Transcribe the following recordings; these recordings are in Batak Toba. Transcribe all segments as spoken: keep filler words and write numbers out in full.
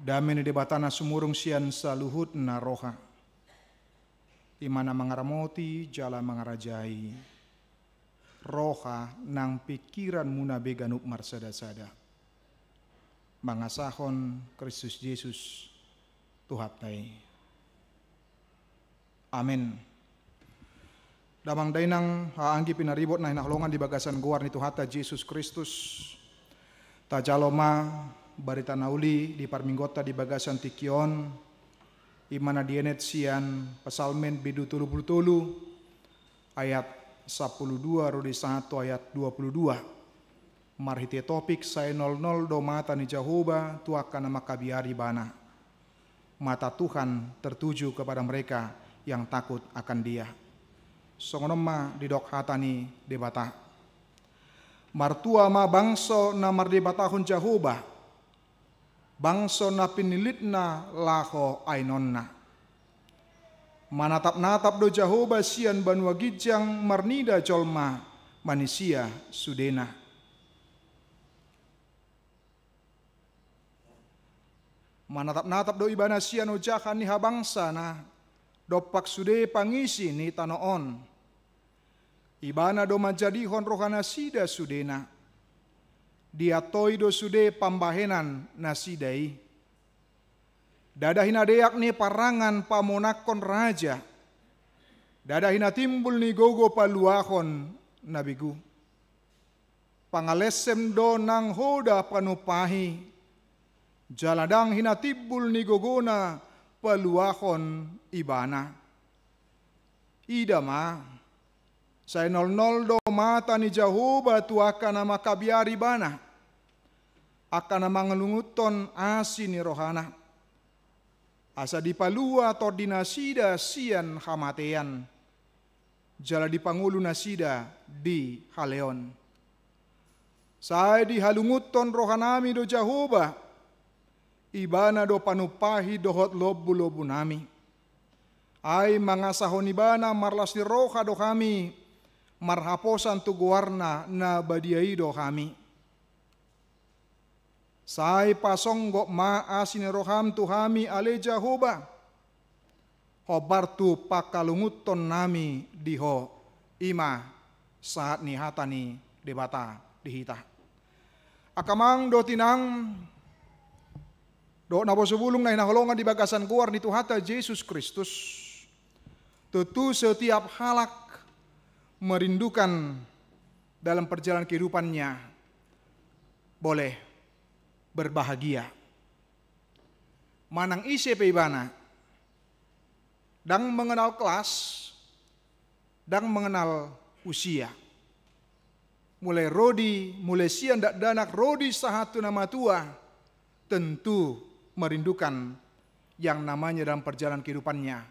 Dame ni Debata na sumurung sian saluhutna roha, i ma na mangaramoti jala mangarajai roha nang pingkiranmuna be ganup marsadasada, mangasahon Kristus Jesus Tuhanta i. Amen. Damang dainang, haha anggi pinaribot na hinaholongan di bagasan goar ni Tuhanta Jesus Kristus, tajalo ma barita na uli di parmingguonta di bagasan tingki on, i ma na dienet sian Psalmen bindu tolu pulu tolu, ayat sampulu dua ro di sahat tu ayat dua pulu dua. Marhite topik sai nolnol do mata ni Jahowa tu angka na mangkabiari Ibana. Mata Tuhan tertuju kepada mereka yang takut akan Dia. Songon on ma didok hata ni Debata. Martua ma bangso na mardebatahon Jahowa, bangso na pinillitna laho ainonna. Manatapnatap do Jahowa sian banua ginjang marnida jolma manisia sudena. Manatapnatap do Ibana sian ojahan ni habangsana, dompak sude pangisi ni tano on. Ibana do manjadihon rohanasida sudena. Diantoi do sude pambahenan nasida i. Ndada hinadeak ni parangan pamonangkon raja. Ndada hinatimbul ni gogo paluahon na begu. Pangalesem do nang hoda panumpahi, jala ndang hinatimbul ni gogona paluahon Ibana. Ida ma, sai nolnol do mata ni Jahowa tu angka na mangkabiari Ibana, angka na mangalungunhon asi ni rohana, asa dipalua tondinasida sian hamatean, jala dipangolu nasida di haleon. Sai dihalungunhon rohanami do Jahowa, Ibana do panumpahi dohot lombulombunami. Ai mangasahon Ibana marlas ni roha do hami, marhaposan tu goarna na badia i do hami. Sai pasonggot ma asi ni roham tu hami ale Jahowa, hombar tu pangkalungunhonnami di Ho, i ma sahat ni hata ni Debata di hita. Angka amang dohot inang, dohot naposobulung na hinaholongan di bagasan goar ni Tuhanta Jesus Kristus, tentu setiap halak merindukan dalam perjalanan kehidupannya boleh berbahagia. Manang ise pe ibana, ndang mengenal kelas, ndang mengenal usia. Mulai ro di, mulai sian dakdanak ro di sahat tu na matua, tentu merindukan yang namanya dalam perjalanan kehidupannya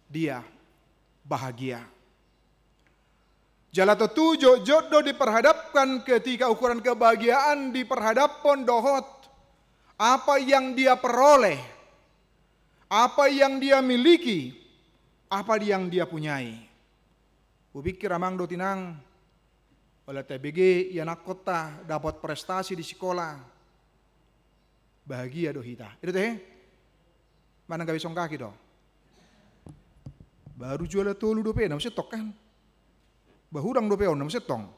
dia bahagia. Jala tentu jotjot do diperhadapkan ketika ukuran kebahagiaan diperhadaphon dohot apa yang dia peroleh, apa yang dia miliki, apa yang dia punyai. Hupikir amang dohot inang, olo tabege ianakkonta dapot prestasi di sikola, bahagia do hita. I do tehe? Manang gabe songgaki do. Baru juara tolu dope, na muse tong kan. Ba hurang dope on, na muse tong.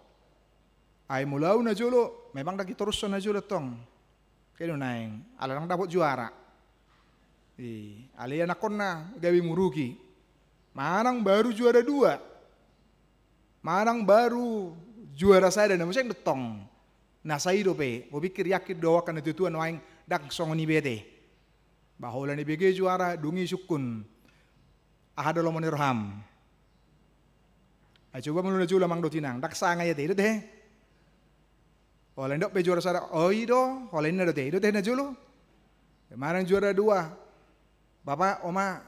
Ai molo au najolo, memang ndang ditorushon najolo tong. Kedo naeng, ala ndang dapot juara. I, alai anakkonna gabe muruki. Manang baru juara dua. Manang baru juara sada, na muse ndang tong. Na sai dope, hupikir yakin do au angka na tuatua nuaeng ndang songon i be ate. Ba holan ibege juara, dung i sungkun. Aha do lomo ni roham? Ai coba molo najolo amang dohot inang, ndang sanga i ate, i do tehe? Holan didok pe juara sada, o i do, holan ninna do ate, i do tehe najolo? Manang juara dua, Bapak, Oma,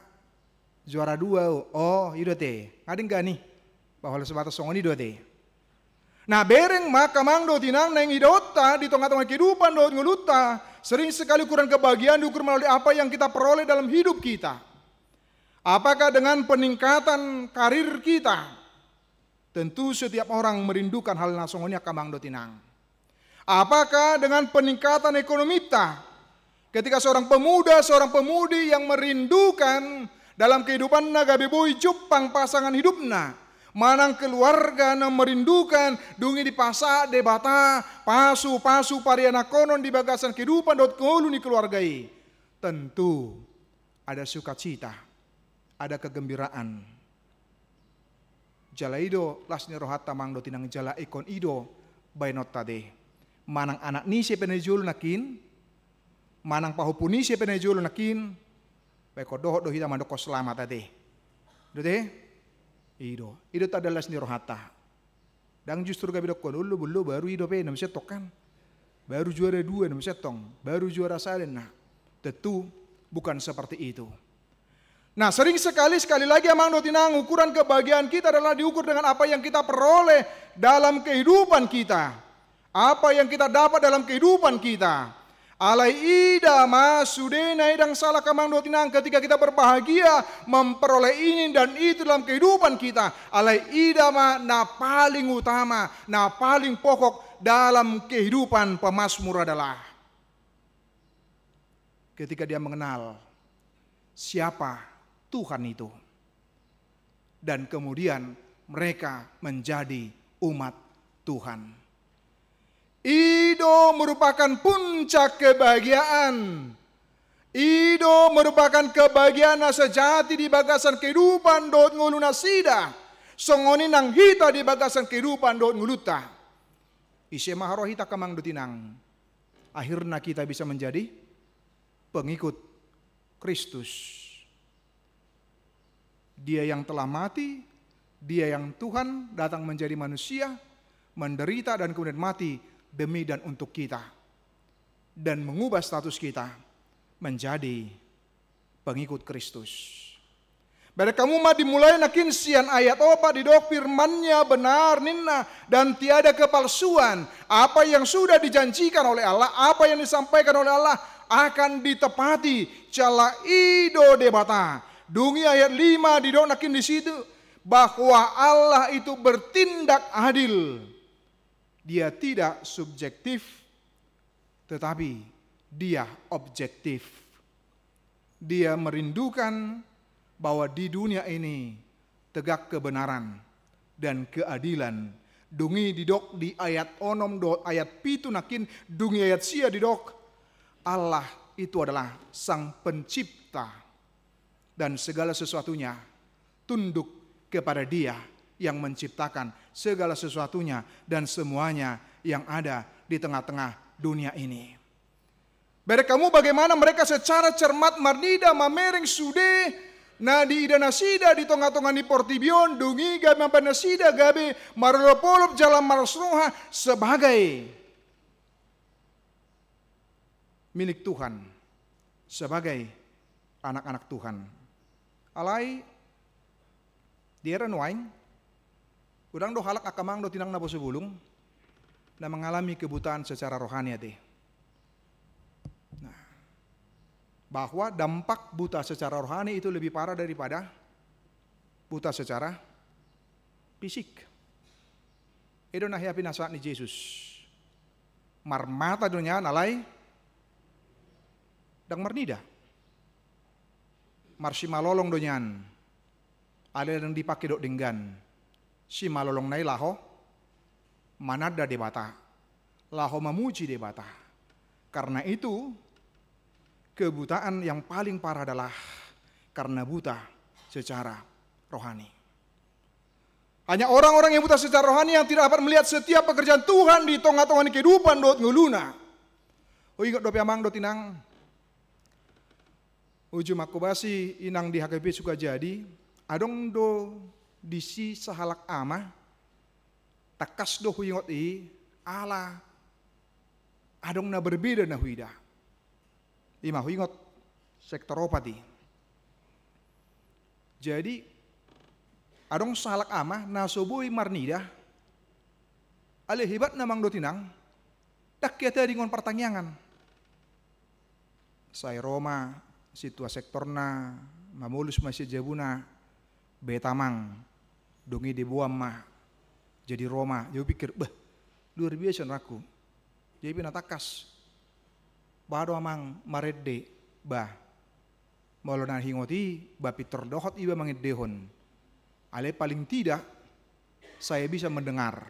juara dua au. O, i do ate. Nga denggan i. Ba holan sebatas songon i do ate. Nah, bereng ma angka amang dohot inang naeng idaonta di tongatonga kehidupan dohot ngolunta, sering sekali ukuran kebahagiaan diukur melalui apa yang kita peroleh dalam hidup kita. Apakah dengan peningkatan karir kita? Tentu setiap orang merindukan hal na songon i angka amang dohot inang. Apakah dengan peningkatan ekonominta, Ketika seorang pemuda, seorang pemudi yang merindukan dalam kehidupanna gabe boi jumpang pasangan hidupna, manang keluarga na merindukan, dung i dipasahat Debata pasu-pasu parianakhonon di bagasan kehidupan dohot ngolu ni keluarga i, tentu ada sukacita, ada kegembiraan. Jala i do las ni rohanta, amang dohot inang, jala ingkon i do baenonta ate. Manang anak ni ise pe na di jolo nangkin, manang pahompu ni ise pe na di jolo nangkin, baen dohot do hita mandokkon selamat ate. I do ate? I do. I do tanda las ni rohanta. Ndang justru gabe dokkon, "Olo, olo, baru i dope," na muse tong kan. "Baru juara dua," na muse tong. "Baru juara sada," na. Tentu bukan seperti itu. Nah, sering sekali, sekali lagi, amang dohot inang, ukuran kebahagiaan kita adalah diukur dengan apa yang kita peroleh dalam kehidupan kita. Apa yang kita dapat dalam kehidupan kita. Alai ida ma sudena, ndang salah, amang dohot inang, ketika kita berbahagia memperoleh ini dan itu dalam kehidupan kita. Alai ida ma na paling utama, na paling pokok dalam kehidupan pemazmur adalah ketika dia mengenal siapa Tuhan itu. Dan kemudian mereka menjadi umat Tuhan. I do merupakan puncak kebahagiaan. I do merupakan kebahagiaan na sejati di bagasan kehidupan dohot ngolunasida. Songon i nang hita di bagasan kehidupan dohot ngolunta. Ise ma haroa hita, amang dohot inang? Akhirna kita bisa menjadi pengikut Kristus. Dia yang telah mati, Dia yang Tuhan datang menjadi manusia, menderita dan kemudian mati demi dan untuk kita. Dan mengubah status kita menjadi pengikut Kristus. Bereng hamu ma, dimulai nangkin sian ayat opat, didok firman-Nya benar ninna dan tiada kepalsuan. Apa yang sudah dijanjikan oleh Allah, apa yang disampaikan oleh Allah akan ditepati. Jala i do Debata. Dung i ayat lima, didok nangkin di situ bahwa Allah itu bertindak adil. Dia tidak subjektif, tetapi Dia objektif. Dia merindukan bahwa di dunia ini tegak kebenaran dan keadilan. Dung i didok di ayat onom dohot ayat pitu nangkin, dung i ayat sia didok, Allah itu adalah Sang Pencipta. Dan segala sesuatunya tunduk kepada Dia yang menciptakan segala sesuatunya dan semuanya yang ada di tengah-tengah dunia ini. Bereng hamu bagaimana mereka secara cermat marnida mamereng sude na diida nasida di tonga-tonga ni portibi on, dung i gabe mambaen nasida gabe marolop-olop jala malas roha sebagai milik Tuhan, sebagai anak-anak Tuhan. Alai di era nuaeng, godang do halak angka amang dohot inang naposo bulung na mengalami kebutaan secara rohani ate. Nah, bahwa dampak buta secara rohani itu lebih parah daripada buta secara fisik. I do na hea pinasahat ni Jesus. Marmata do nian alai ndang marnida. Marsimalolong do nian alai ndang dipangke dohot denggan simalolongna i laho mananda Debata, laho mamuji Debata. Karena itu, kebutaan yang paling parah adalah karena buta secara rohani. Hanya orang-orang yang buta secara rohani yang tidak dapat melihat setiap pekerjaan Tuhan di tonga-tonga ni kehidupan dohot ngoluna. Huingot dope, amang dohot inang, uju mangkobasi inang di H K B Sukajadi, adong do disi sahalak ama, tangkas do huingot i, ala adong na berbeda na huida. I ma huingot sektor opat i. Jadi adong sahalak ama na so boi marnida, alai hebatna, amang dohot inang, ndang hea tadingon partangiangan. Sai ro ma sintua sektorna, mamolus ma sian jabuna, beta, amang. Dung i diboan ma. Jadi ro ma, jadi hupikir, "Bah, luar biasa anakku." Jadi pe na tangkas Boha do amang marende? Bah, molo na hingot i, bah pintor dohot iba mangendehon. Alai paling tidak, saya bisa mendengar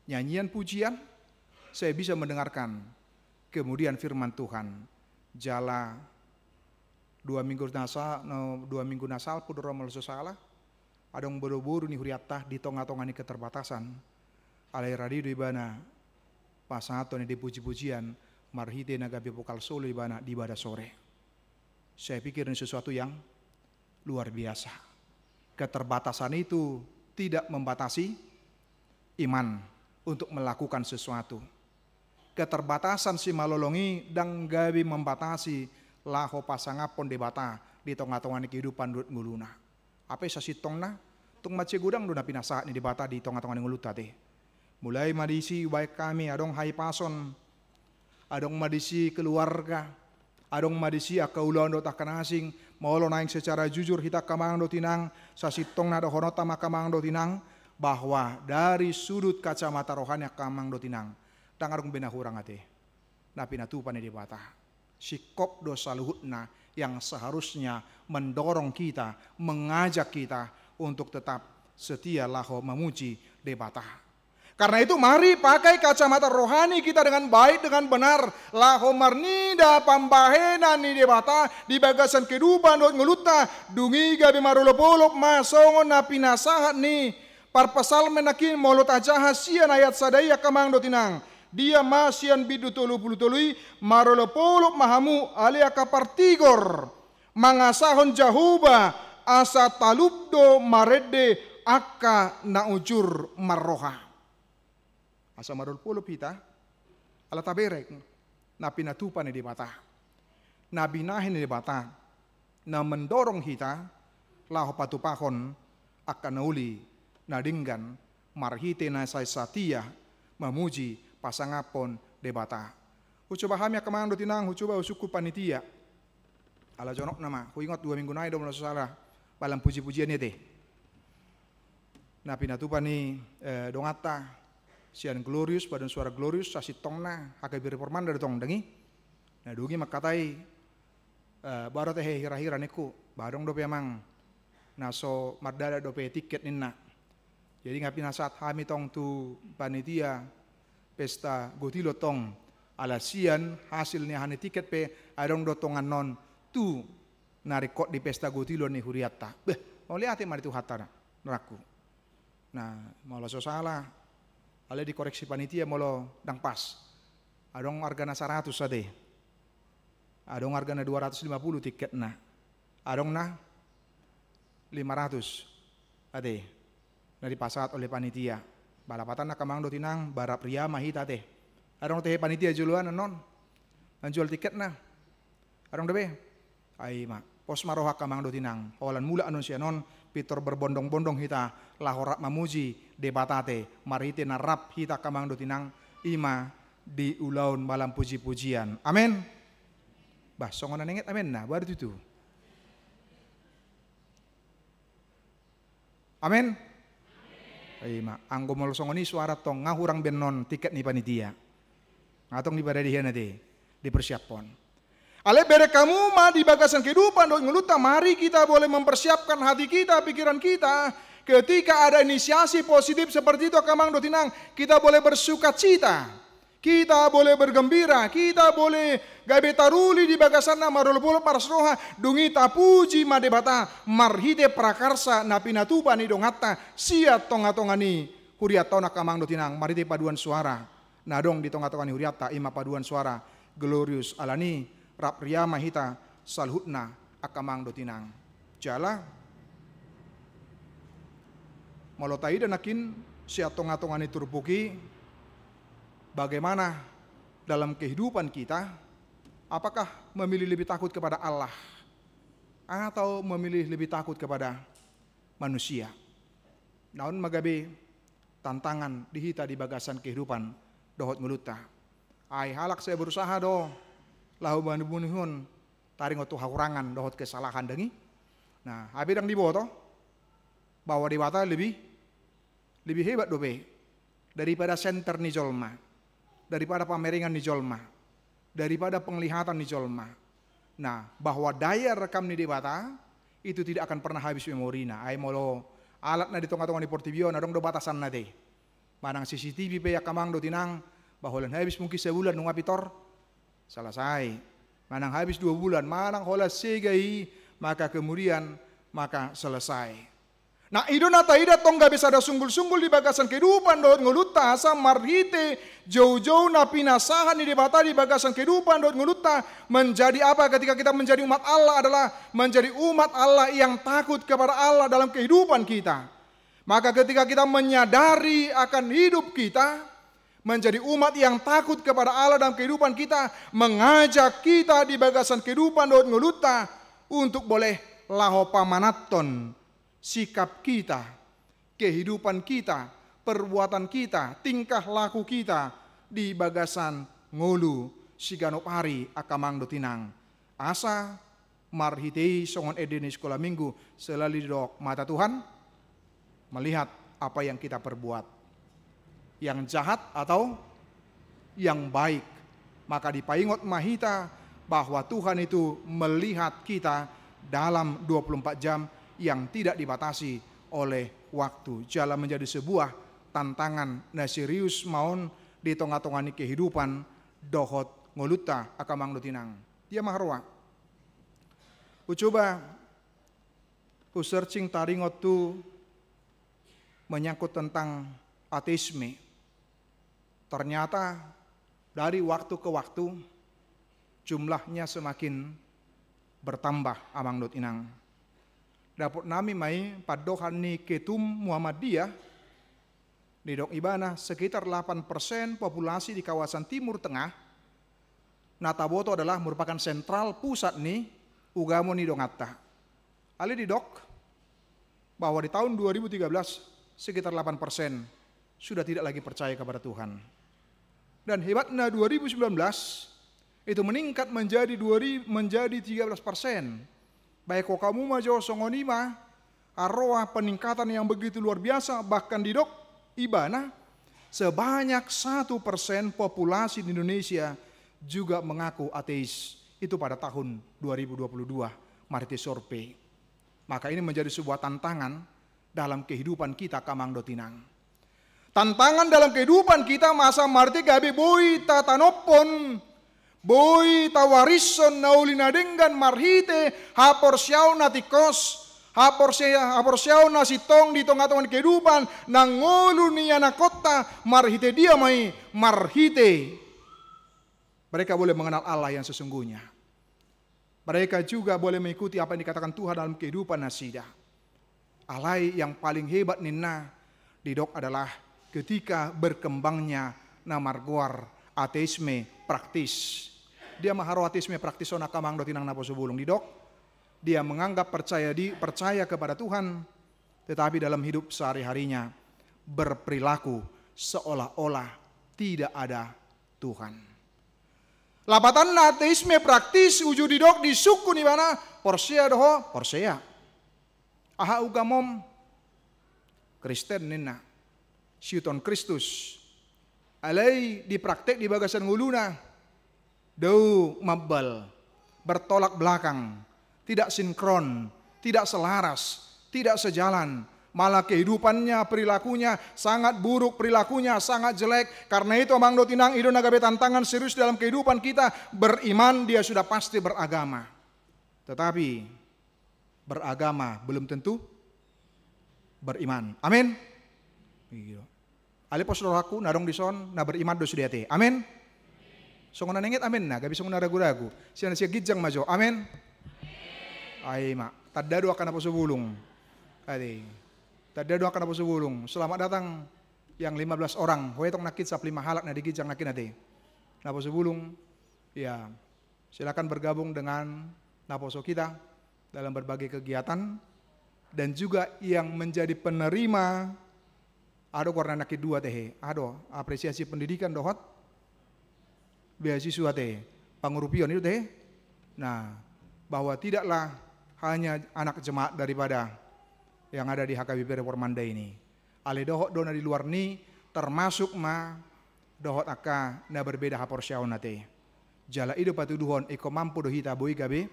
nyanyian pujian, saya bisa mendengarkan kemudian firman Tuhan. Jala dua minggu na sa-, no, dua minggu na salpu do ro molo so sala, adong boru-boru ni hurianta di tonga-tonga ni keterbatasan. Alai radi do ibana pasahaton ni puji-pujian, marhite na gabe vokal solo ibana di ibadah sore. Saya pikir ini sesuatu yang luar biasa. Keterbatasan itu tidak membatasi iman untuk melakukan sesuatu. Keterbatasan simalolong i ndang gabe membatasi laho pasangaphon Debata di tonga-tonga ni kehidupan dohot ngoluna. Hape sasintongna, tung mansai godang do na pinasahat ni Debata di tonga-tonga ni ngolunta ate. Mulai ma disi umbahen hami adong hahipason, adong ma disi keluarga, adong ma disi angka ulaon dohot angka na asing, molo naeng secara jujur hita angka amang dohot inang, sasintongna dohononta ma angka amang dohot inang, bahwa dari sudut kacamata rohani angka amang dohot inang, ndang adong be na hurang ate. Na pinatupa ni Debata. Singkop do saluhutna yang seharusnya mendorong kita, mengajak kita untuk tetap setia laho memuji Debata. Karena itu, mari pakai kacamata rohani kita dengan baik, dengan benar, laho marnida pambahenan ni Debata di bagasan kehidupan dohot ngolunta, dung i gabe marolop-olop ma songon na pinasahat ni parpsalmen nangkin, molo tajaha sian ayat sada i angka amang dohot inang. Dia ma sian bindu tolu pulu tolu i, marolop-olop ma hamu ale angka partigor, mangasahon Jahowa, asa talup do marende angka na ujur marroha. Asa marolop-olop hita, ala taberek na pinatupa ni Debata, na binahen ni Debata, na mendorong hita laho patupahon angka na uli na denggan marhite na sai satia mamuji pasangaphon Debata. Hucoba hami angka amang dohot inang, hucoba husungkun panitia. Ala jonokna ma, huingot dua minggu nai do molo so sala, malam puji-pujian i ate. Na pinatupa ni, eh, donganta sian Glorious, paduan suara Glorious, sasintongna H K B Reformanda do tong dang i. Na dung i mangkatai, eh, boha do ate hira-hira ningku, bah adong dope amang na so mardalan dope tiket ninna. Jadi nga pinasahat hami tong tu panitia pesta Gotilo tong, ala sian hasil ni aha ni tiket pe adong do tong annon tu na ringkot di pesta Gotilo ni hurianta. Beh, mauliate ma di Tuhanta na, nangku. Nah, molo so sala, ale dikoreksi panitia molo ndang pas. Adong argana saratus ate. Adong argana dua ratus lima puluh tiketna. Adong na lima ratus ate. Na dipasahat oleh panitia. Balapatanna angka amang dohot inang, bah rap ria ma hita ate. Adong dope panitia joloan annon manjual tiketna? Adong dope? Ai ma, pos ma roha angka amang dohot inang. Holan mulak annon sian on, pintor berbondong-bondong hita laho rap mamuji Debata ate, marhite na rap hita angka amang dohot inang, i ma di ulaon malam puji-pujian. Amen. Bah, songon na nenget amenna, boha do tutu? Amen. Ima, anggo molo songon i suara tong, nga hurang be annon tiket ni panitia. Nga tong dipadadi hian ate, dipersiaphon. Alai berek hamu ma di bagasan kehidupan dohot ngolunta, mari kita boleh mempersiapkan hati kita, pikiran kita, ketika ada inisiasi positif seperti itu, angka amang dohot inang, kita boleh bersukacita. Kita boleh bergembira, kita boleh gabe taruli di bagasanna marolop-olop marlas roha, dung i tapuji ma Debata marhite prakarsa na pinatupa ni donganta sian tonga-tonga ni hurianta on angka amang dohot inang, marhite paduan suara na adong di tonga-tonga ni hurianta, i ma paduan suara Glorious. Alani rap ria ma hita saluhutna angka amang dohot inang. Jala molo taida nangkin sian tonga-tonga ni turpuk i, bagaimana dalam kehidupan kita, apakah memilih lebih takut kepada Allah atau memilih lebih takut kepada manusia? Na on ma gabe tantangan di hita di bagasan kehidupan dohot ngolunta. Ai halak sai berusaha do laho manubunuhon, taringot tu hahurangan dohot kesalahan dang i. Nah, hape dang diboto bahwa Debata lebih, lebih hebat dope daripada senter ni jolma, daripada pamerengan ni jolma. daripada penglihatan ni jolma. Nah, bahwa daya rekam ni Debata itu tidak akan pernah habis memorina. Ai molo alat na di tonga-tonga ni portibi on, adong do batasanna ate. Manang C C T V pe, angka amang dohot inang, bah holan habis mungkin sebulan nunga pitor, selesai. Manang habis dua bulan, manang holan sega i, maka kemudian, maka selesai. Nah, i do na taida tong gabe sada sunggul-sunggul di bagasan kehidupan dohot ngolunta, asa marhite joujou na pinasahat ni Debata di bagasan kehidupan dohot ngolunta menjadi apa? Ketika kita menjadi umat Allah adalah menjadi umat Allah yang takut kepada Allah dalam kehidupan kita. Maka ketika kita menyadari akan hidup kita, menjadi umat yang takut kepada Allah dalam kehidupan kita, mengajak kita di bagasan kehidupan dohot ngolunta untuk boleh laho pamanathon sikap kita, kehidupan kita, perbuatan kita, tingkah laku kita di bagasan ngolu siganup ari, angka amang dohot inang. Asa marhite i songon ende ni sekolah minggu selalu didok, mata Tuhan melihat apa yang kita perbuat, yang jahat atau yang baik. Maka dipaingot ma hita bahwa Tuhan itu melihat kita dalam dua puluh empat jam yang tidak dibatasi oleh waktu. Jala menjadi sebuah tantangan na serius ma on di tonga-tonga ni kehidupan dohot ngolunta, angka amang dohot inang. Dia ma haroa. Hucoba hu searching taringot tu menyangkut tentang ateisme. Ternyata dari waktu ke waktu jumlahnya semakin bertambah, amang dohot inang. Dapot nami ma i pandohan ni Ketum Muhammadiyah, didok ibana sekitar delapan persen populasi di kawasan Timur Tengah, na taboto adalah merupakan sentral pusat ni ugamo ni donganta. Alai didok bahwa di tahun dua ribu tiga belas sekitar delapan persen sudah tidak lagi percaya kepada Tuhan. Dan hebatnya dua ribu sembilan belas itu meningkat menjadi dua ribu, menjadi tiga belas persen. Baik, ho hamu ma jo songon i ma, haroa peningkatan yang begitu luar biasa, bahkan didok ibana sebanyak satu persen populasi di Indonesia juga mengaku ateis. Itu pada tahun dua ribu dua puluh dua, marhite survei. Maka ini menjadi sebuah tantangan dalam kehidupan kita, angka amang dohot inang. Tantangan dalam kehidupan kita, asa marhite gabe boi tatanonhon, boi tawarishon na uli na denggan marhite haporseaon na tingkos, haporse-, haporseaon na sintong di tonga-tonga ni kehidupan, na ngolu ni anakkonta, marhite dia ma i? Marhite mereka boleh mengenal Allah yang sesungguhnya. Mereka juga boleh mengikuti apa yang dikatakan Tuhan dalam kehidupan nasida. Alai yang paling hebat ninna didok adalah ketika berkembangnya na margoar ateisme praktis. Dia ma haroa ateisme praktis on, angka amang dohot inang naposo bulung? Didok, dia menganggap percaya di, percaya kepada Tuhan, tetapi dalam hidup sehari-harinya berperilaku seolah-olah tidak ada Tuhan. Lapatanna ateisme praktis, uju didok disungkun ibana, porsea do ho? Porsea. Aha ugamom? Kristen ninna. Siuton Kristus. Alai di praktek di bagasan ngoluna, dao mambal, bertolak belakang, tidak sinkron, tidak selaras, tidak sejalan. Malah kehidupannya, perilakunya sangat buruk, perilakunya sangat jelek. Karena itu, amang dohot inang, i do na gabe tantangan serius dalam kehidupan kita. Beriman, dia sudah pasti beragama. Tetapi beragama belum tentu beriman. Amin. Iya. Alai pos rohangku, na adong dison na beriman do sude ate. Amin. Songon na naeng amin na, gabe songon na ragu-ragu. Sian, sian ginjang ma jo. Amin. Ai ma, tanda do angka naposo bulung. Ate. Tanda do angka naposo bulung. Selamat datang yang lima belas orang. Ho etong nangkin sampulu lima halak na di ginjang nangkin ate. Naposo bulung. Ya. Silakan bergabung dengan naposo kita dalam berbagai kegiatan, dan juga yang menjadi penerima, adong goarna nangkin dua tehe, adong apresiasi pendidikan dohot beasiswa tehe, pangurupion itu tehe. Nah, bahwa tidaklah hanya anak jemaat daripada yang ada di H K B P Reformanda ini. Alai dohot do na di luar ni, termasuk ma dohot angka na berbeda haporseaon ate. Jala i do patuduhon, ingkon mampu do hita boi gabe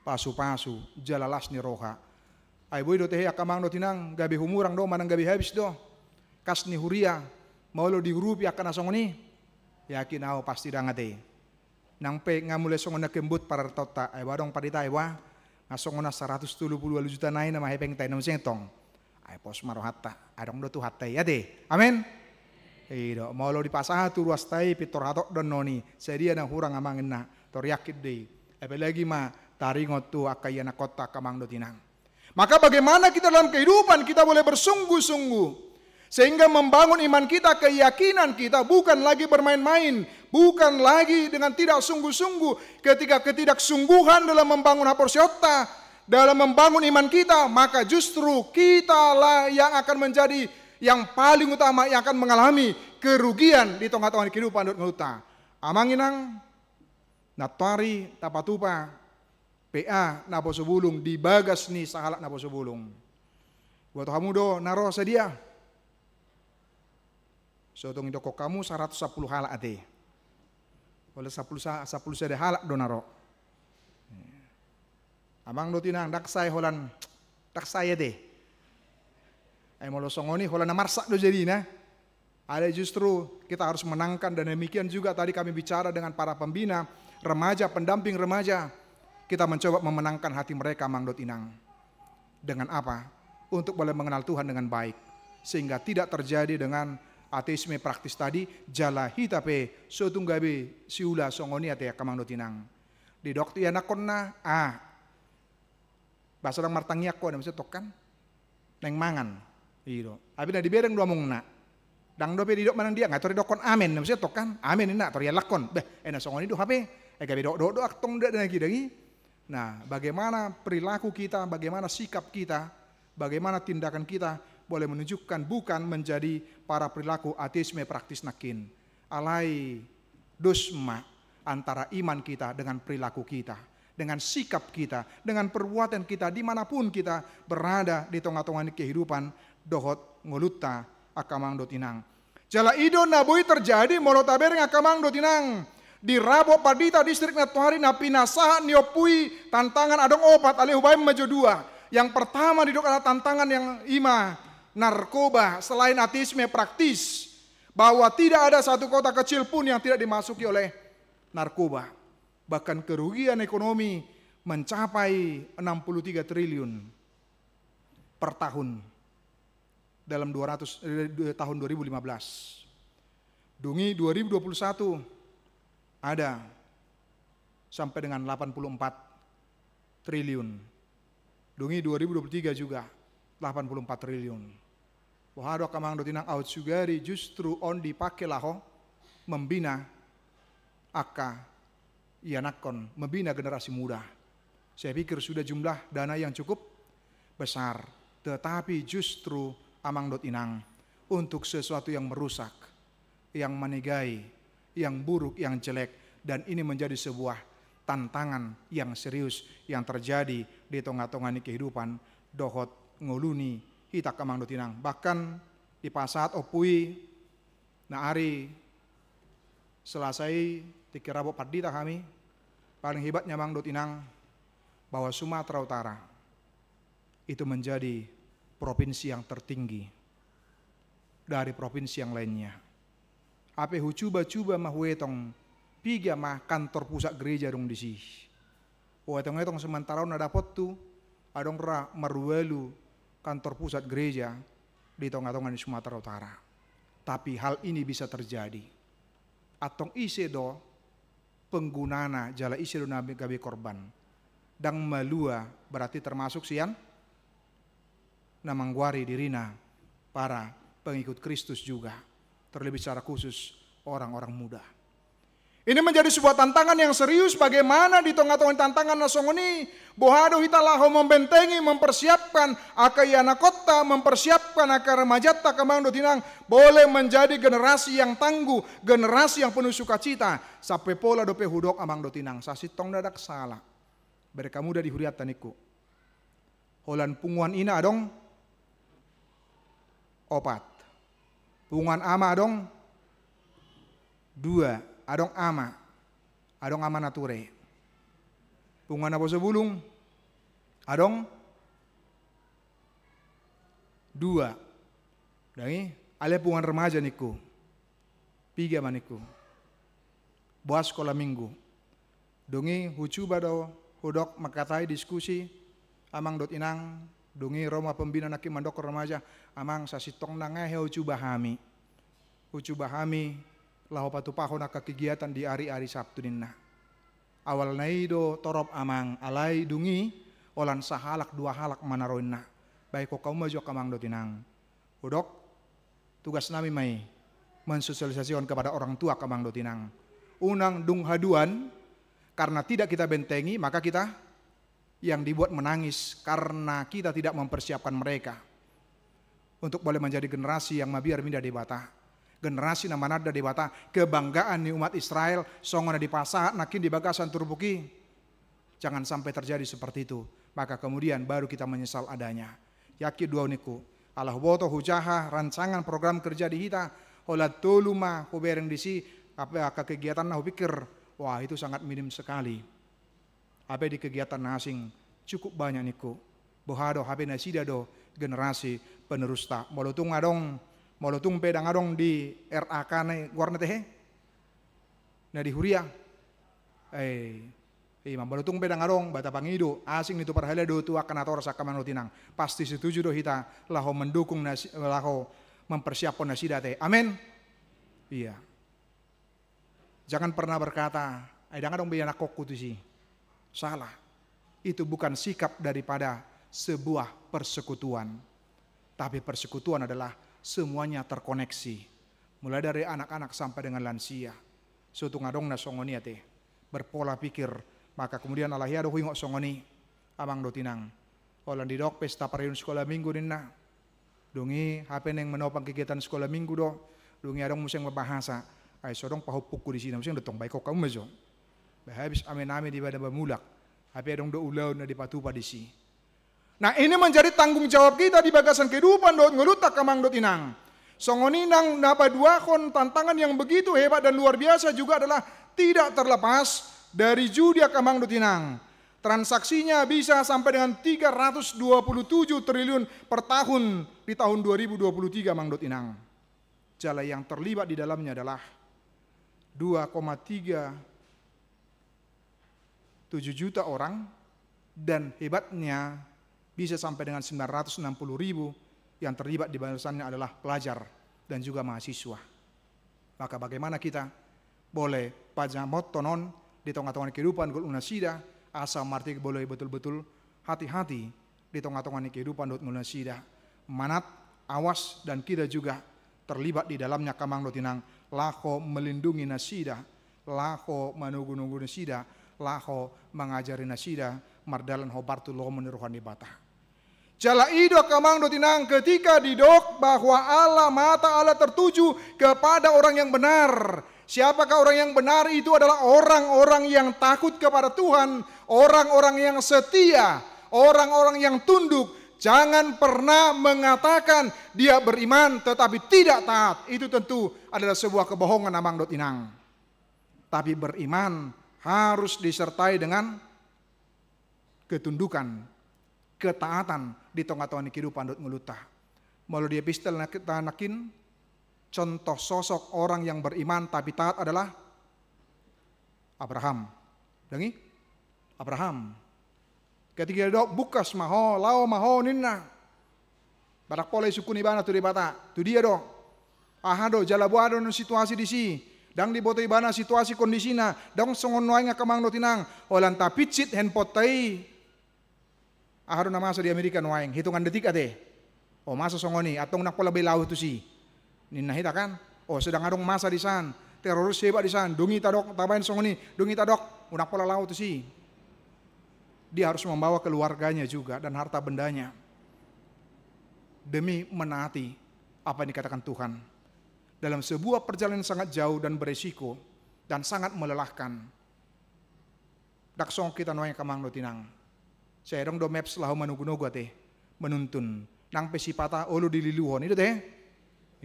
pasu-pasu jala las ni roha. Ai boi do tehe angka amang dohot inang, gabe humurang do manang gabe habis do kas ni huria molo diurupi angka na songon i? Yakin au pasti ndang ate. Nang pe nga mulai songon na kembut parartaonta, ai ba adong pandita, ai ba nga songon na saratus tolu pulu ualu juta nai nama hepengta i, na muse tong. Ai pos ma rohanta, adong do Tuhanta i ate. Amen. I do, molo dipasahat tu ruasta i pintor hatop do annon i, sadia na hurang amang inna, tor yakin do i. Apalagi ma taringot tu angka ianakhonta angka amang dohot inang. Maka bagaimana kita dalam kehidupan kita boleh bersungguh-sungguh sehingga membangun iman kita, keyakinan kita bukan lagi bermain-main, bukan lagi dengan tidak sungguh-sungguh. Ketika ketidaksungguhan dalam membangun haporseaonta, dalam membangun iman kita, maka justru kitalah yang akan menjadi yang paling utama yang akan mengalami kerugian di tengah-tengah kehidupan dohot ngolunta. Amang inang, nantoari tapatupa P A naposo bulung di bagas ni sahalak naposo bulung. Buat hamu do na ro sadia? So tung idokkon hamu saratus sampulu halak ate. Holan sampulu sa-, sampulu sada halak do na ro. Amang dohot inang, ndang sae holan, ndang sae ate. Ai molo songon i holan na marsak do jadina. Alai justru kita harus menangkan, dan demikian juga tadi kami bicara dengan para pembina remaja, pendamping remaja. Kita mencoba memenangkan hati mereka, amang dohot inang. Dengan apa? Untuk boleh mengenal Tuhan dengan baik, sehingga tidak terjadi dengan ateisme praktis tadi. Jala hita pe so tung gabe siula songon i ate angka amang dohot inang. Didok tu ianakhonna, ah, bahasa ndang martangiang ho, na muse tong kan? Naeng mangan. I do. Tapi na dibereng do amongna. Ndang dope didok manang dia, nga tor didokkon amen, na muse tong kan? Amen inna, tor ialakhon. Beh, ai na songon i do hape. Ai gabe dohot-dohot do antong da na gidang i. Nah, bagaimana perilaku kita, bagaimana sikap kita, bagaimana tindakan kita boleh menunjukkan bukan menjadi para perilaku ateisme praktis nangkin. Alai dos ma antara iman kita dengan perilaku kita, dengan sikap kita, dengan perbuatan kita, dimanapun kita berada di tengah-tengah ni kehidupan dohot ngolunta angka amang dohot inang. Jala i do na boi terjadi molo tabereng angka amang dohot inang. Di Rabot Pandita distrik nantoari na pinasahat ni ompu i tantangan adong opat, alai hubaen ma jo dua. Yang pertama didok adalah tantangan yang i ma narkoba, selain ateisme praktis, bahwa tidak ada satu kota kecil pun yang tidak dimasuki oleh narkoba. Bahkan kerugian ekonomi mencapai enam puluh tiga triliun per tahun dalam dua ratus, eh, tahun dua ribu lima belas. Dung i dua ribu dua puluh satu ada sampai dengan delapan puluh empat triliun. Dung i dua ribu dua puluh tiga juga delapan puluh empat triliun. Boha do angka amang dohot inang, aut sugari justru on dipake laho membina angka ianakhon, membina generasi muda. Saya pikir sudah jumlah dana yang cukup besar, tetapi justru amang dohot inang untuk sesuatu yang merusak, yang manegai, yang buruk, yang jelek, dan ini menjadi sebuah tantangan yang serius yang terjadi di tengah-tengah ni kehidupan dohot ngolu ni hita angka amang dohot inang. Bahkan dipasahat ompu i na ari Selasa i tingki Rabot Pandita hami, paling hebatnya amang dohot inang bahwa Sumatera Utara itu menjadi provinsi yang tertinggi dari provinsi yang lainnya. Hape hucuba-cuba ma huetong piga ma kantor pusat gereja adong disi. Huetong-etong sementara on na dapothu adong ra marualu kantor pusat gereja di tonga-tonga ni Sumatera Utara. Tapi hal ini bisa terjadi antong ise do penggunana jala ise do na gabe korban. Ndang malua berarti termasuk sian na manggoari dirina para pengikut Kristus juga, terlebih secara khusus orang-orang muda. Ini menjadi sebuah tantangan yang serius, bagaimana di tengah-tengah tantangan na songon i, boha do hita laho membentengi, mempersiapkan angka ianakhonta, mempersiapkan angka remajanta, angka amang dohot inang, boleh menjadi generasi yang tangguh, generasi yang penuh sukacita. Sampe pola dope hudok amang dohot inang, sasintongna ndang sala. Bereng hamu da di hurianta ningku. Holan punguan ina adong opat. Punguan ama adong dua, adong ama. Adong ama na ture. Punguan Naposobulung. Adong dua. Dang i, alai punguan remaja ningku. Piga ma ningku. Boha sekolah minggu. Dung i hucuba do hudok mangkatai diskusi, amang dohot inang, dung i ro ma pembina nangkin mandok remaja, amang, sasintongna nga hea hucuba hami. Hucuba hami laho patupahon angka kegiatan di ari-ari Sabtu ninna. Awalna i do torop amang, alai dung i holan sahalak dua halak ma na ro inna. Baen hamu ma jo angka amang dohot inang. Hudok, tugas nami ma i mensosialisasikan kepada orang tua, angka amang dohot inang. Unang dung haduan, karena tidak kita bentengi, maka kita yang dibuat menangis karena kita tidak mempersiapkan mereka untuk boleh menjadi generasi yang mabiar mida Debata. Generasi na mananda Debata, kebanggaan ni umat Israel, songon na dipasahat nangkin di bagasan turpuk i. Jangan sampai terjadi seperti itu. Maka kemudian baru kita menyesal adanya. Yakin do au ningku. Ala huboto hujaha rancangan program kerja di hita, holan tolu ma hubereng disi, apa, angka kegiatanna hupikir, wah, itu sangat minim sekali. Hape di kegiatan na asing cukup banyak ningku. Boha do, hape nasida do generasi penerusta. Molo tung adong, molo tung pe dang adong di R A K na i goarna tehe? Na di huria. Eh, ima, molo tung pe dang adong, ba tapangido, asing ni tu parhalado tu angka natoras, angka amang dohot inang. Pasti setuju do hita laho mendukung nasi-, laho mempersiapkan nasida te. Amin. Iya. Jangan pernah berkata, ai dang adong be ianakhonku tusi. Salah. Itu bukan sikap daripada sebuah persekutuan. Tapi persekutuan adalah semuanya terkoneksi. Mulai dari anak-anak sampai dengan lansia. So tung adong na songon i ate. Berpola pikir. Maka kemudian ala hea do huingot songon i. Amang dohot inang. Holan didok pesta paradidok sekolah minggu ninna. Dung i hape naeng manopang kegiatan sekolah minggu do. Dung i adong muse na mambahasa. Ai so adong pahompungku disi, na muse na dong baen hamu ma jo. Ba habis ame-ame di badan bamulak. Hape adong do ulaon na dipatupa disi. Nah, ini menjadi tanggung jawab kita di bagasan kehidupan dohot ngolunta, angka amang dohot inang. Songon i nang na paduahon, tantangan yang begitu hebat dan luar biasa juga adalah tidak terlepas dari judi, angka amang dohot inang. Transaksinya bisa sampai dengan tiga ratus dua puluh tujuh triliun per tahun di tahun dua ribu dua puluh tiga, amang dohot inang. Jala yang terlibat di dalamnya adalah dua koma tiga tujuh juta orang, dan hebatnya bisa sampai dengan sembilan ratus enam puluh ribu yang terlibat di barisannya adalah pelajar dan juga mahasiswa. Maka bagaimana kita boleh pajamothon on di tonga-tonga ni kehidupan ngolu nasida, asa marhite boleh betul-betul hati-hati di tonga-tonga ni kehidupan dohot ngolu nasida. Manat, awas, dan kita juga terlibat di dalamnya, angka amang dohot inang, laho melindungi nasida, laho manogu-nogu nasida, laho mangajari nasida mardalan hombar tu lomo ni roha ni Debata. Jala i do, angka amang dohot inang, ketika didok bahwa Allah, mata Allah tertuju kepada orang yang benar. Siapakah orang yang benar? Itu adalah orang-orang yang takut kepada Tuhan, orang-orang yang setia, orang-orang yang tunduk. Jangan pernah mengatakan dia beriman tetapi tidak taat. Itu tentu adalah sebuah kebohongan, amang dohot inang. Tapi beriman harus disertai dengan ketundukan, ketaatan di tonga-tonga ni kehidupan dohot ngolunta. Molo di epistel na hita nangkin, contoh sosok orang yang beriman tapi taat adalah Abraham. Dang i? Abraham. Ketika didok, bungkas ma ho, laho ma ho ninna. Ndang pola isungkun ibana tu Debata, tu dia do. Aha do, jala boha do situasi disi. Ndang diboto ibana situasi kondisina. Ndang songon nuaeng, angka amang dohot inang. Holan tapincit handphoneta i. Aha do na masa di Amerika nuaeng, hitungan detik ate. O, masa songon i, antong ndang pola be laho tusi. Ninna hita kan. O, sedang adong masa di san, teroris hebat di san, dung i tadok, tabaen songon i, dung i tadok, ndang pola laho tusi. Dia harus membawa keluarganya juga dan harta bendanya demi menaati apa yang dikatakan Tuhan. Dalam sebuah perjalanan yang sangat jauh dan beresiko dan sangat melelahkan. Ndang songon hita nuaeng, angka amang dohot inang. Sai adong do maps laho manogu-nogu ate, manuntun. Nang pe sipata olo dililuhon, i do ate?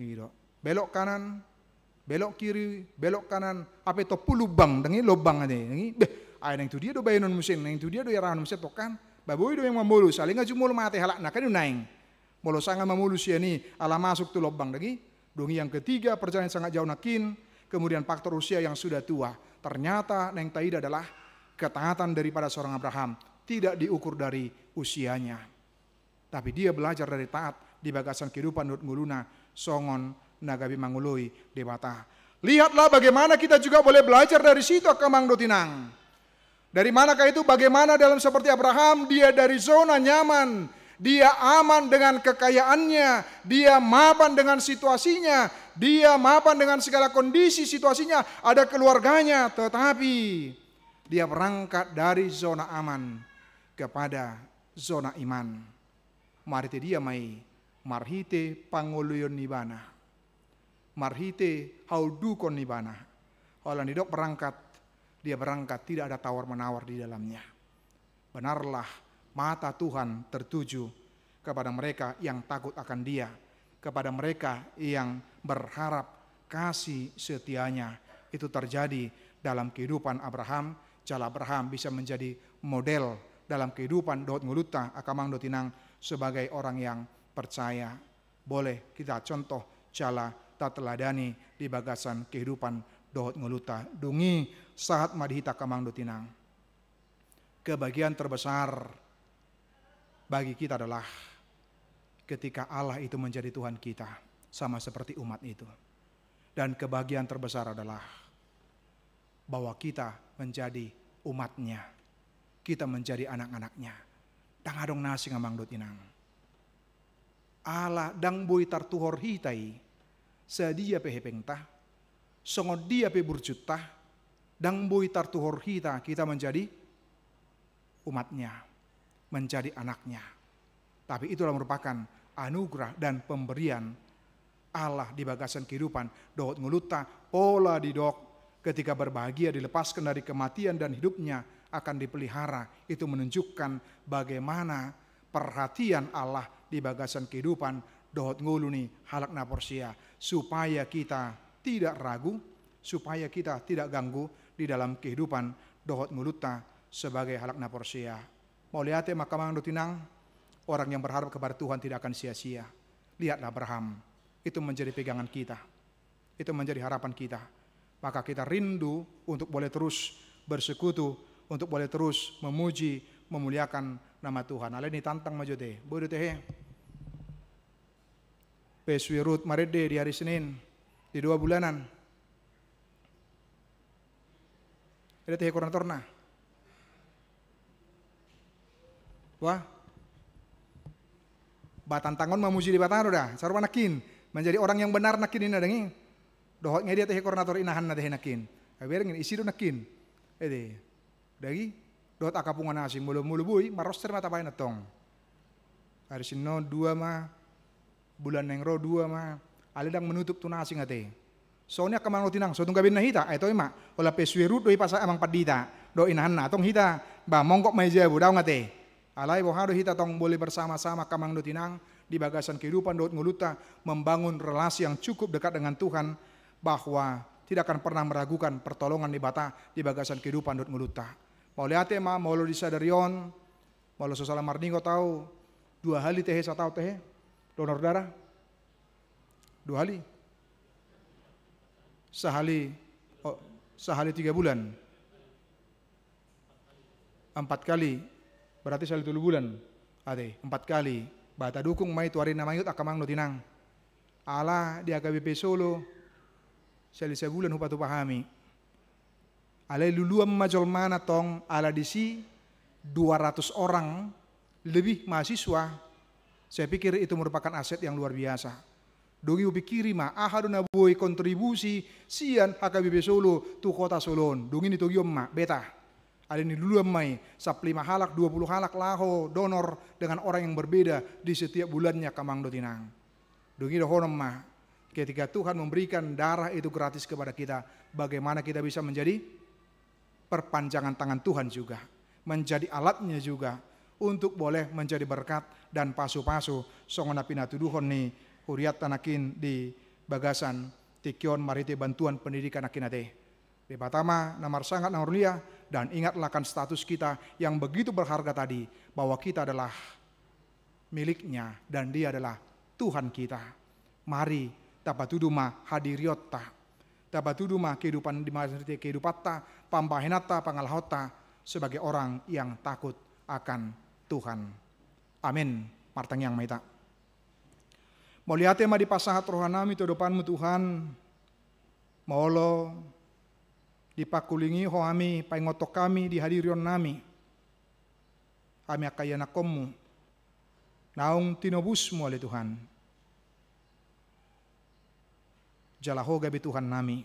I do. Belok kanan, Belok kiri, belok kanan, hape tompu lubang, dang i, lubang ate, dang i. Beh, ai naeng tu dia do baenon muse, naeng tu dia do iarahon muse tong kan. Ba boi do memang mamolus, alai nga jumolo mate halakna kan i naeng. Molo sanga mamolus sian i, ala masuk tu lubang dang i. Dung i yang ketiga, perjalanan sangat jauh nangkin, kemudian faktor usia yang sudah tua. Ternyata naeng taida adalah ketaatan daripada seorang Abraham tidak diukur dari usianya. Tapi dia belajar dari taat di bagasan kehidupan dohot ngoluna songon na gabe mangoloi Debata. Lihatlah bagaimana kita juga boleh belajar dari situ, angka amang dohot inang. Dari manakah itu? Bagaimana dalam seperti Abraham, dia dari zona nyaman, dia aman dengan kekayaannya, dia mapan dengan situasinya, dia mapan dengan segala kondisi situasinya, ada keluarganya, tetapi dia berangkat dari zona aman kepada zona iman. Marhite dia ma i? Marhite pangoloion ni ibana, marhite haundukon ni ibana. Holan didok berangkat, dia berangkat tidak ada tawar-menawar di dalamnya. Benarlah, mata Tuhan tertuju kepada mereka yang takut akan Dia, kepada mereka yang berharap kasih setia-Nya. Itu terjadi dalam kehidupan Abraham. Jala Abraham bisa menjadi model dalam kehidupan dohot ngolunta, angka amang dohot inang, sebagai orang yang percaya. Boleh kita contoh jala tateladani di bagasan kehidupan dohot ngolunta. Dung i sahat ma di hita, angka amang dohot inang. Kebahagiaan terbesar bagi kita adalah ketika Allah itu menjadi Tuhan kita, sama seperti umat itu. Dan kebahagiaan terbesar adalah bahwa kita menjadi umat-Nya, kita menjadi anak-anak-Nya. Dang adong na asing, amang dohot inang. Ala dang boi tartuhor hita i, sadia pe hepengta, songon dia pe burjuta, dang boi tartuhor hita, kita menjadi umat-Nya, menjadi anak-Nya. Tapi itulah merupakan anugerah dan pemberian Allah di bagasan kehidupan dohot ngolunta. Pola didok, ketika berbahagia dilepaskan dari kematian dan hidupnya akan dipelihara. Itu menunjukkan bagaimana perhatian Allah di bagasan kehidupan dohot ngolu ni halak na porsea, supaya kita tidak ragu, supaya kita tidak ganggu di dalam kehidupan dohot ngolunta sebagai halak na porsea. Mauliate ma, angka amang dohot inang, orang yang berharap kepada Tuhan tidak akan sia-sia. Lihatlah Abraham, itu menjadi pegangan kita. Itu menjadi harapan kita. Maka kita rindu untuk boleh terus bersekutu, untuk boleh terus memuji, memuliakan nama Tuhan. Alai ditantang ma jo ate, boi do ate he? P S W Road marende di hari Senin, di dua bulanan. Eda ate he koordinatorna? Wah. Ba tantangon mamuji Debata do da. Sarupa nangkin. Menjadi orang yang benar nangkin ninna, dang i. Dohot nga i, dia ate he koordinator, inahanna ate he nangkin. Ai bereng, isi do nangkin. Ede. Dang i. Dohot angka punguan asing, molo, molo boi, marroster ma tabaen antong. Ari Senin on dua ma, bulan naeng ro dua ma, alai dang menutup tu na asing ate. Songon i, angka amang dohot inang, so tung gabenna hita, ai toe ma, holan P S W Road do i pasahat amang pandita dohot inahanna, antong hita, ba, monggok ma i jabu, daong ate. Alai boha do hita tong boleh bersama-sama, angka amang dohot inang, di bagasan kehidupan dohot ngolunta, membangun relasi yang cukup dekat dengan Tuhan, bahwa tidak akan pernah meragukan pertolongan Debata di bagasan kehidupan dohot ngolunta. Mauliate ma, molo di sadari on, molo so sala marningot au, dua hali ate he sataon ate he donor darah? Dua hali? Sahali, oh, sahali tiga bulan. Empat kali, berarti sahali tolu bulan. Ate, empat kali. Ba tadukung ma i tu ari na mangido, angka amang dohot inang. Ala di H K B P Solo, sahali sabulan hupatupa hami. Alai luluan ma jolmana tong, ala disi dua ratus orang lebih mahasiswa. Saya pikir itu merupakan aset yang luar biasa. Dung i hupikiri ma, aha do na boi kontribusi sian H K B P Solo tu kota Solo on. Dung i nitogion ma, beta. Alai niluluan ma i, sampulu lima halak, dua puluh halak laho donor dengan orang yang berbeda di setiap bulannya, angka amang dohot inang. Dung i dohonon ma, ketika Tuhan memberikan darah itu gratis kepada kita, bagaimana kita bisa menjadi perpanjangan tangan Tuhan juga, menjadi alat-Nya juga, untuk boleh menjadi berkat dan pasu-pasu, songon na pinatuduhon ni hurianta nangkin di bagasan tingki on marhite bantuan pendidikan nangkin ate. Debata ma na marsangap na marulia, dan ingatlah akan status kita yang begitu berharga tadi, bahwa kita adalah miliknya dan Dia adalah Tuhan kita. Mari tapatudu ma hadirionta, tapatudu ma kehidupan di marhite kehidupanta, pambahenanta, pangalahonta sebagai orang yang takut akan Tuhan. Amin. Martangiang ma hita. Mauliate ma dipasahat rohanami tu adopanmu Tuhan, molo dipangkulingi Ho hami, paingothon hami di hadirionnami, hami angka ianakkonmu, naung tinobusmu ale Tuhan. Jala Ho gabe Tuhannami.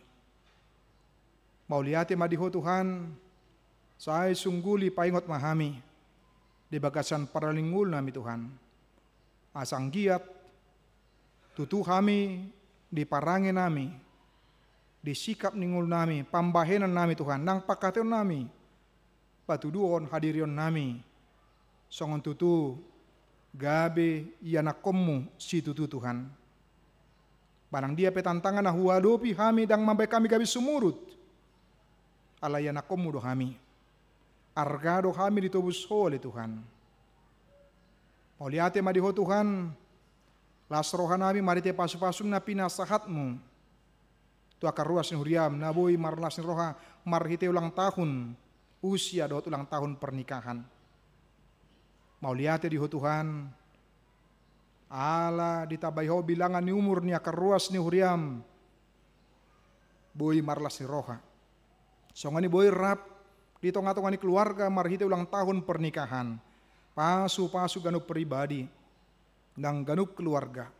Mauliate ma di Ho Tuhan, sai sungguli paingot ma hami di bagasan parlinggomi Tuhan. Asa anggiat tutu hami di parangenami, di sikap ni ngolunami, pambahenannami Tuhan, nang pangkataonnami, patuduhon hadirionnami, songon tutu gabe ianakkonmu situtu Tuhan. Manang dia pe tantangan na huadopi hami ndang mambahen hami gabe sumurut. Ala ianakkonmu do hami. Arga do hami ditobus Ho ale Tuhan. Mauliate ma di Ho Tuhan, las rohanami marhite pasupasum na pinasahatmu tu angka ruas ni huriam, na boi marlas ni roha marhite ulang tahun usia dohot ulang tahun pernikahan. Mauliate di Ho Tuhan, ala ditambai Ho bilangan ni umur ni angka ruas ni huriam, boi marlas ni roha. Songon i boi rap di tongatonga ni keluarga marhite ulang tahun pernikahan. Pasupasu ganup pribadi, nang ganup keluarga.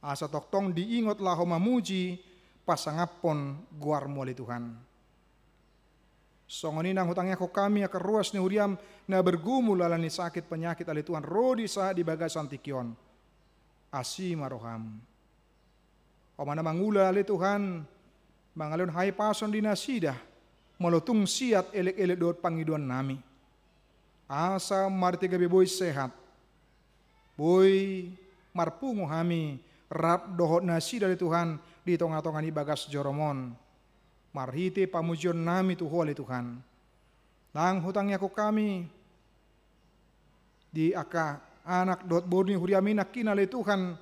Asa tongtong diingot laho mamuji pasangaphon goarmu ale Tuhan. Songon i nang hutangiangkon hami angka ruas ni huriam na bergumul ala ni sakit penyakit ale Tuhan, ro disahat di bagasan tingki on. Asi ma roham. Ho ma na mangula ale Tuhan, mangalehon hahipason di nasida, molo tung siat elekelek dohot pangidoannami. Asa marhite gabe boi sehat, boi marpungu hami rap dohot nasida ale Tuhan di tongatonga ni bagas jorom on. Marhite pamujionnami tu Ho ale Tuhan. Nang hutangiangkon hami di angka anak dohot boru ni huriami nangkin ale Tuhan,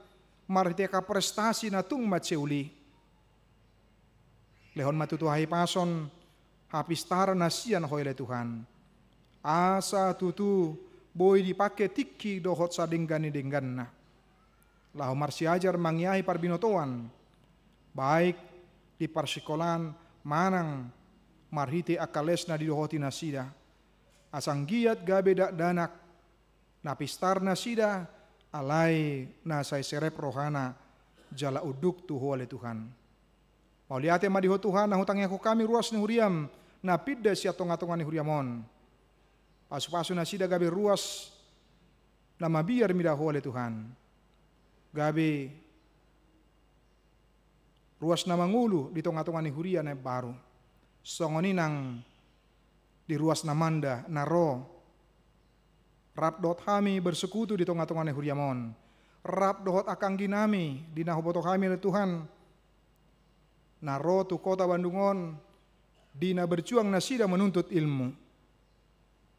marhite angka prestasi na tung mansai uli. Lehon ma tutu hahipason, hapistaran na sian Ho i ale Tuhan. Asa tutu boi dipangke tingki dohot sadenggan ni dengganna. Laho marsiajar mangiahi parbinotoan, baik di parsikolaan manang marhite angka les na didohoti nasida. Asa anggiat gabe dakdanak na pistar nasida, alai na sai serep rohana jala unduk tu Ho ale Tuhan. Mauliate ma di Ho Tuhan, na hutangiangkon hami ruas ni huriam na pinda sian tongatonga ni huriam on. Pasupasu nasida gabe ruas na mabiar mida Ho ale Tuhan. Gabe ruas na mangolu di tongatonga ni huria na imbaru. Songon i nang di ruas na manda na ro rap dohot hami bersekutu di tongatonga ni huriam on. Rap dohot angka angginami di na huboto hami ale Tuhan, na ro tu kota Bandung on, di na berjuang nasida menuntut ilmu.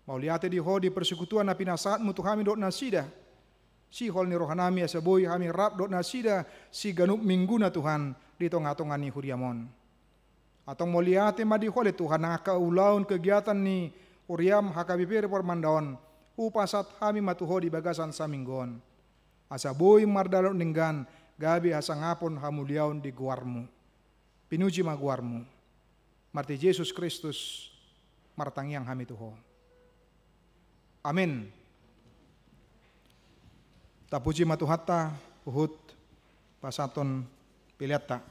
Mauliate di Ho di persekutuan na pinasahatmu tu hami dohot nasida. Sihol ni rohanami asa boi hami rap dohot nasida siganup mingguna Tuhan di tongatonga ni huriam on. Antong mauliate ma di Ho ale Tuhan, nang angka ulaon kegiatan ni huriam H K B P Refor Manda on, hupasahat hami ma tu Ho di bagasan saminggu on. Asa boi mardalan denggan, gabe hasangapon hamuliaon di goarmu. Pinuji ma goarmu. Marhite Jesus Kristus, martangiang hami tu Ho. Amin. Tapuji ma Tuhanta, huhut pasahathon peleanta.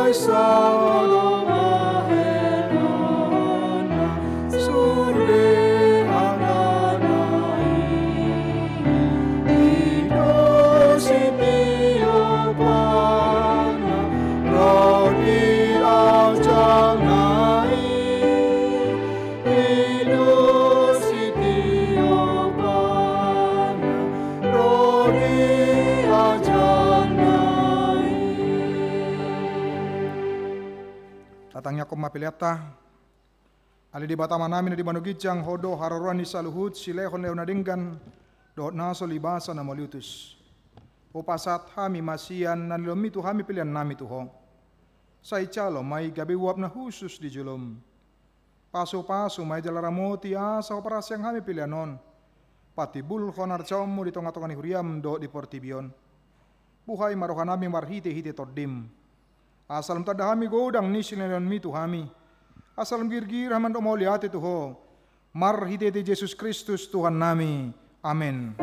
Sada bahenonna sude hatana i, i do sitiopana ro di ajalna i, i do sitiopana ro di ajalna i. Tatangiangkon ma peleanta. Ale Debata Amanami na di banua ginjang, Ho do haroroan ni saluhut silehonlehon na denggan dohot na so libasa na mauliutus. Hupasahat hami ma sian na nilehonMi tu hami peleannami tu Ho. Sai jalo ma i gabe uap na hushus di joloM. Pasupasu ma i jala ramoti asa huparhaseang hami pelean on patimbulhon harjaonMu di tongatonga ni huriaM dohot di portibi on. Buhai ma rohanami marhitehite TondiM. Asa lam tanda hami godang ni silehonLehonMi tu hami. Asa lam girgir hami mandok mauliate tu Ho. Marhitehite Jesus Kristus Tuhannami. Amen.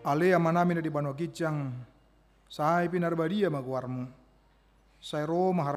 Ale Amanami na di banua ginjang, sai pinarbadia ma goarMu. Sai ro ma